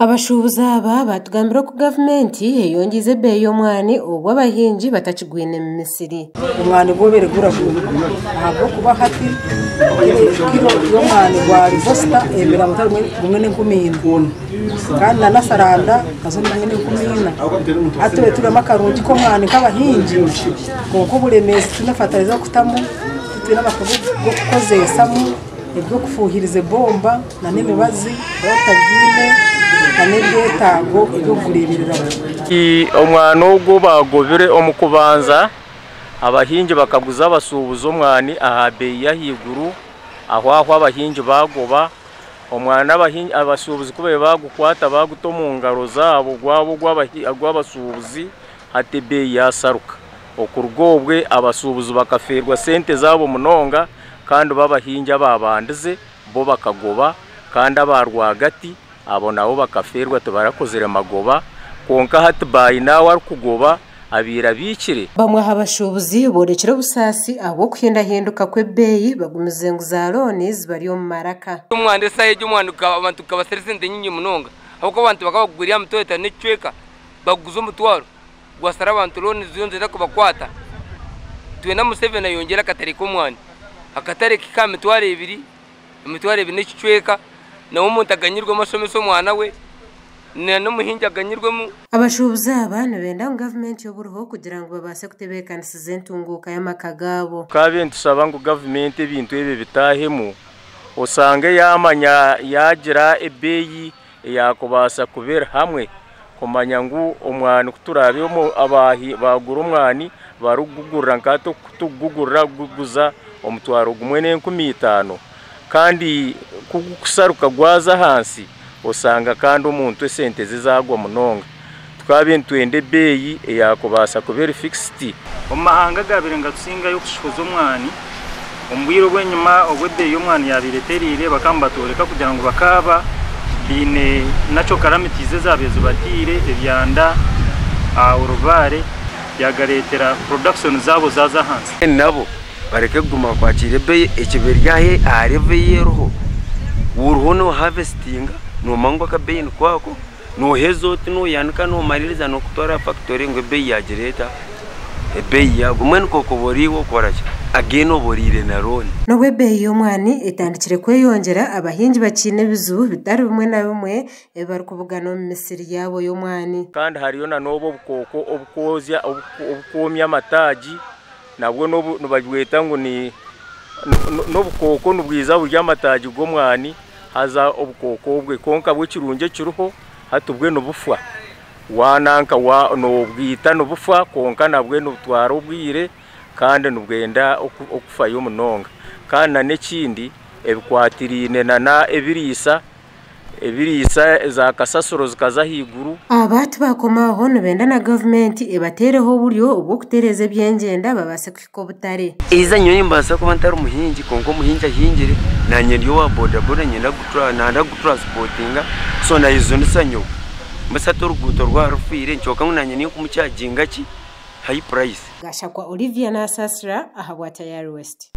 Abashuubuzi aba baatugambira oku gavumenti eyongiize ebeeyi y'omwani obwo abahingi batakigwine mu misiri. Omwani gwobaire guragura ahabw'okuba hati kiro y'omwani gwa rivosita eyemera mutwaro gumwe n'enkumi ina kandi na nasaranda nazo ni gumwe n'enkumi ina. Hati tube turimu akarungi k'omwani nk'abahingi kwonka oburemeezi titwine fatarayiza y'okutamu, titwine amaka g'okukozesamu, eby'okufuhiriza ebomba n'emibazi turaba tutabiine n'ebyetaago eby'okugureebereramu. Omwani ogu bagobire omu kubanza abahingi bakaguza abashuubuzi omwani aha beeyi y'ahaiguru aho aho abahingi bagoba omwani abashuubuzi ku babaire bagukwata baguta omu ngaro zaabo gwaba ogw'abashuubuzi hati ebeeyi yasharuka. Okuruga obwe abashuubuzi bakafeerwa sente zaabo munonga kandi bo abahingi ababandize bo bakagoba kandi aba rwagati abo nabo bakafeerwa tibarakozire magoba kwonka hati bayinawe arikugoba abaire abiikire. Bamwe aha bashuubuzi boorekire obusaasi ahabw'okuhindahinduka kw'ebeeyi bagumize ngu za looni zibari omu maraka. Omwani esaaha egi omwani abantu gukabasira esente nyingi munonga ahabw'okuba abantu bakaba bakugurira aha mitwaro etaano n'ekicweka bakuguza omutwaro gwasara abantu looni ziriyo niziija kubakwata. Twenda Museveni ayongyere akatare k'omwani akatare k'aha mitwaro ebiri, emitwaro ebiri n'ekicweka nawe omuntu aganyirwemu ashomese omwana we n'omuhingi aganyirwemu. Abashuubuzi aba nibenda ngu gavumenti y'oburiho kugira ngu babaase kutebeekanisiza entunguuka y'amaka gaabo. Tukabaire nitushaba ngu gavumenti ebintu ebi ebitaahemu osange yamanya yagira ebeeyi eyakubaasa kuba eri hamwe kumanya ngu omwani ku turaabe bagura omwani barikugugurira nkahati oku turikugugurira kuguguza omutwaro gumwe n'enkumi itaano kandi ku gukusharuka gwaza ahansi osanga kandi omuntu esente ze zaagwa munonga. Tukabaire nitwenda ebeeyi eyakubaasa kuba eri fixed. Omu mahanga agabaire nigatusingayo okushohoza omwani, omu bwire obw'enyima obu ebeeyi y'omwani yaabaire etereire bakaba nibatworeka kugira ngu bakaaba baine natural calamities ezaabaire zibatiire ebyanda, orubaare byagareetera production zaabo zaaza ahansi. Nabo bareke kuguma kwakira ebeeyi ekibiri aha level ei eriho. Oriho noharvestinga noomanya ngu akabeeyi niko ako, nooheza oti nooyanika noomaririza nookutwara aha factory ngu ebeeyi yaagira eta, ebeeyi yaagwa. Mbwenu kw'okuba ori iwe okora ki? Again oba oriire na looni. N'obu ebeeyi y'omwani etandikire kweyongyera, abahingi bakiine ebizibu bitari bimwe na bimwe ebi barikubugana omu misiri yaabo y'omwani. Kandi hariyo na n'obu obukooko obukwozya obukwomya amataagi nabwo nibabweta ngu ni n'obukooko nibwija burya amataagi g'omwani haza obukooko obwe kwonka bwo ekirungi ekiriho hati bwe nibufa wananka nobwita nibufa kwonka nabwe nibutwara obwire kandi nibwenda okufayo munonga. Kandi na n'ekindi ebikwatiraine na ebiriisa ebiriisa za kasasiro zikaza ahaiguru. Aba tibakoma aho nibenda na gavumenti ebateereho oburyo obw'okutereeza ebyengyenda babaase kuhika obutare. Eiza nyowe nimbaasa kuba ntari muhingi kwonka omuhingi ahingire naanye ndi owa bodaboda nanda kugutransportinga so nayejunisa nyowe. Mbese hati oruguuto rwaba rufiire nikyoreka ngu naanye ninkumucharginga ki high price. Gashakwa Olivia Nasasira ahabwa Tayari West.